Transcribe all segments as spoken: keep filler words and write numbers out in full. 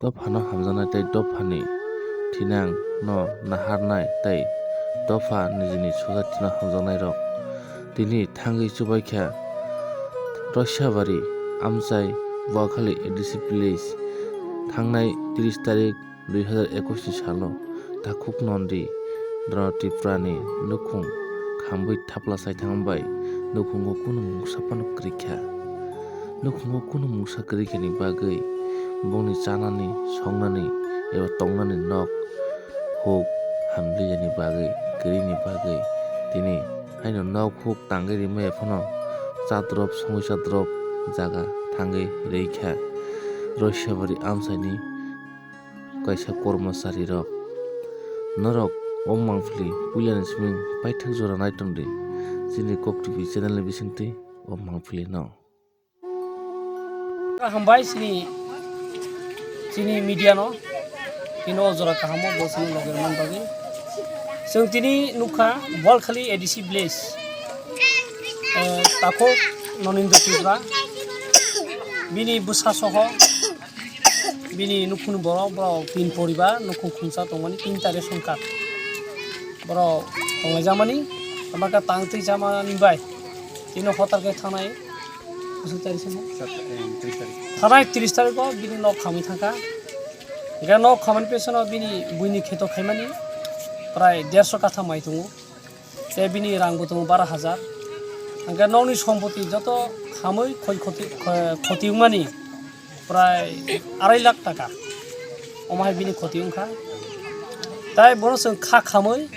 Dophano hamjaknai tei dophani thinangno naharnai tei dopha nijini society-no hamjaknairok tini thangwi chubaikha Roisabari amchai Boakhali A D C village. Thangnai tris tarik dui hazar ekush ni salo takhuk nondi Dr. Tripura ni nukhung khambwi thapla saithang bai nukhungo kunu mungsa phano kwrwi kha. Nukhungo kunu mungsa kwrwi khani bagwi bongni chanani, songnani eba tongnani nok huk hamliyani bagwi, kwrwini bagwi tini haino nok huk tangwi rimaya phano chadrop songwi chadrop jaga thangwi rwi kha. Roisabari amchaini kaisa kormocharirok. Norok o mangpili puilani siming paithak jora naitongdi chini Kok T V channel ni bisingtwi o mangpili no. Hambai chini, chini media no, tini o jora kahamo bo chini loge man bagwi. Chwng tini nukha Boakhali A D C village, eh, takhuk Nonindra Tripura, bini bwsa soho, bini nukhungni borok, borok tin poribar, nukhung khungsa tongmani, tinta ration card. Borok tonglaijamani, tamaka tang twi chamani bai, tini hotar khe thanai, bwswk tarik se no? Sat-, eh, tris tarik. Thanai tris tarikh o bini nok khamwi thangkha. Hingkhe nok khamani pesono bini buini kheto khaimani prai dersho katha mai tongo. Tei bini rang bo tongo baro hajar. Hingkhe nokni sompoti joto khamwi khoi khoti, kho-, khoti wngmani prai arai lakh taka. Omo hai bini khoti wngkha. Tai bono chwng kha khamwi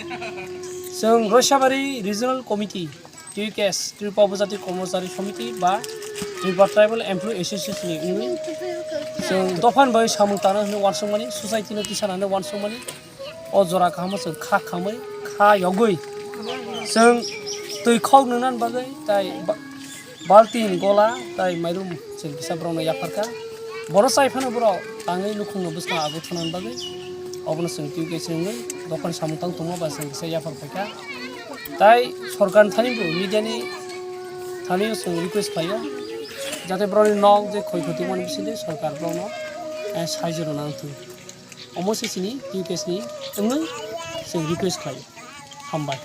chwng Roisabari Regional Committee, T U K S, Tripura Upajati Kormochari Somiti ba Tripura Tribal Employee Association ni wngwi chwng dophani bagwi samung tangna hwnwi uansukmani, society no tisanani uansukmani. O jora kahamo chwng kha khamwi, kha yogwi chwng twi khok nwngnani bagwi tai ba-, baltin, gola tai mairum chwng kisa borokno yapharkha. Borok chai phano borok tangwi nukhungno bwskang ago thunani bagwi obono chwng twi khe chwngwi dophani samung tang tongma ba chwng kisa yaphar phaikha. Tai sorkar thani bo media ni thani chwng request khlaio, jate borokni nok je khoi khoti mani bisingtwi sorkar borokno, eh, sahajyo rwna wngthung. Omo se chini T U K S ni wngwi chwng request khlaio. Hambai.